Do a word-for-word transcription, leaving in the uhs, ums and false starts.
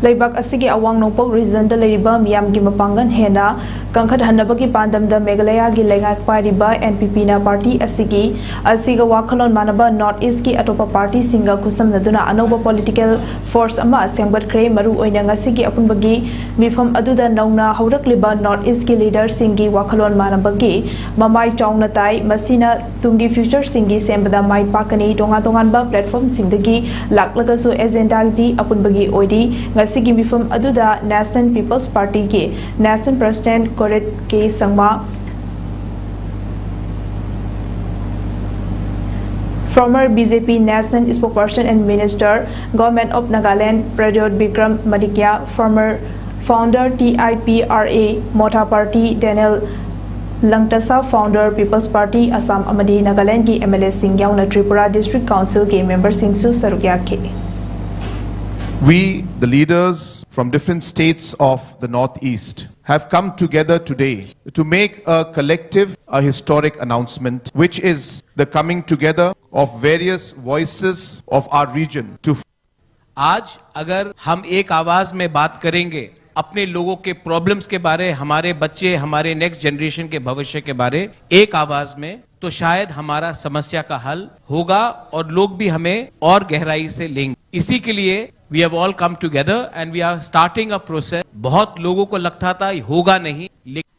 ꯂꯩꯕꯥꯛ ꯑꯁꯤꯒꯤ ꯑꯋꯥꯡ ꯅꯣꯡꯄꯣꯛ ꯔꯤꯖꯟꯗ ꯂꯩꯔꯤꯕ ꯃꯤꯌꯥꯝꯒꯤ ꯃꯄꯥꯡꯒꯜ ꯍꯦꯟꯅ ꯀꯟꯈꯠꯍꯟꯅꯕꯒꯤ ꯄꯥꯟꯗꯝꯗ ꯃꯦꯘꯥꯂꯌꯥꯒꯤ ꯂꯩꯉꯥꯛ ꯄꯥꯏꯔꯤꯕ ꯑꯦꯟ ꯄꯤ ꯄꯤꯅ ꯄꯥꯔꯇꯤ ꯑꯁꯤꯒꯤ ꯑꯁꯤꯒ ꯋꯥꯈꯜꯂꯣꯟ ꯃꯥꯟꯅꯕ ꯅꯣꯔꯠ ꯏꯁꯀꯤ ꯑꯇꯣꯞꯄ ꯄꯥꯔꯇꯤꯁꯤꯡꯒ ꯈꯨꯠꯁꯝꯅꯗꯨꯅ ꯑꯅꯧꯕ ꯄꯣꯂꯤꯇꯤꯀꯦꯜ ꯐꯣꯔꯁ ꯑꯃ ꯁꯦꯝꯒꯠꯈ꯭ꯔꯦ꯫ ꯃꯔꯨ ꯑꯣꯏꯅ ꯉꯁꯤꯒꯤ ꯑꯄꯨꯟꯕꯒꯤ ꯃꯤꯐꯝ ꯑꯗꯨꯗ ꯅꯧꯅ ꯍꯧꯔꯛꯂꯤꯕ ꯅꯣꯔꯠ ꯏꯁꯀꯤ ꯂꯤꯗꯔꯁꯤꯡꯒꯤ ꯋꯥꯈꯜꯂꯣꯟ ꯃꯥꯟꯅꯕꯒꯤ ꯃꯃꯥꯏ ꯆꯥꯎꯅ ꯇꯥꯏ꯫ ꯃꯁꯤꯅ ꯇꯨꯡꯒꯤ ꯐ꯭ꯌꯨꯆꯔꯁꯤꯡꯒꯤ ꯁꯦꯝꯕꯗ ꯃꯥꯏ ꯄꯥꯛꯀꯅꯤ꯫ ꯇꯣꯉꯥꯟ ꯇꯣꯉꯥꯟꯕ ꯄ꯭ꯂꯦꯠꯐꯣꯔꯝꯁꯤꯡꯗꯒꯤ ꯂꯥꯛꯂꯒꯁꯨ ꯑꯦꯖꯦꯟꯗꯥꯗꯤ ꯑꯄꯨꯟꯕꯒꯤ ꯑꯣꯏꯔꯤ꯫ ꯉꯁꯤꯒꯤ ꯃꯤꯐꯝ ꯑꯗꯨꯗ ꯅꯦꯁꯅꯦꯜ ꯄꯤꯄꯜꯁ ꯄꯥꯔꯇꯤꯒꯤ national president ꯀꯣꯔꯦꯠ K ꯁꯪꯃꯥ, former B J P National Spokesperson and Minister, Government of Nagaland, Pradyot Bikram Manikya, former founder T I P R A, Motha Party, Daniel Langthasa, founder People's Party, Assam ꯑꯃꯗꯤ ꯅꯥꯒꯥꯂꯦꯟꯗꯒꯤ M L Aꯁꯤꯡ ꯌꯥꯎꯅ Tripura District Councilꯒꯤ memberꯁꯤꯡꯁꯨ ꯁꯔꯨꯛ ꯌꯥꯈꯤ꯫ We, the leaders from different states of the Northeast, have come together today to make a collective, a historic announcement, which is the coming together of various voices of our region to आज अगर हम एक आवाज में बात करेंगे अपने लोगों के प्रॉब्लम्स के बारे, हमारे बच्चे, हमारे नेक्स्ट जनरेशन के भविष्य के बारे एक आवाज में, तो शायद हमारा समस्या का हल होगा और लोग भी हमें और गहराई से लेंगे। इसी के लिए we have all come together and we are starting a process। बहुत लोगों को लगता था ये होगा नहीं, लेकिन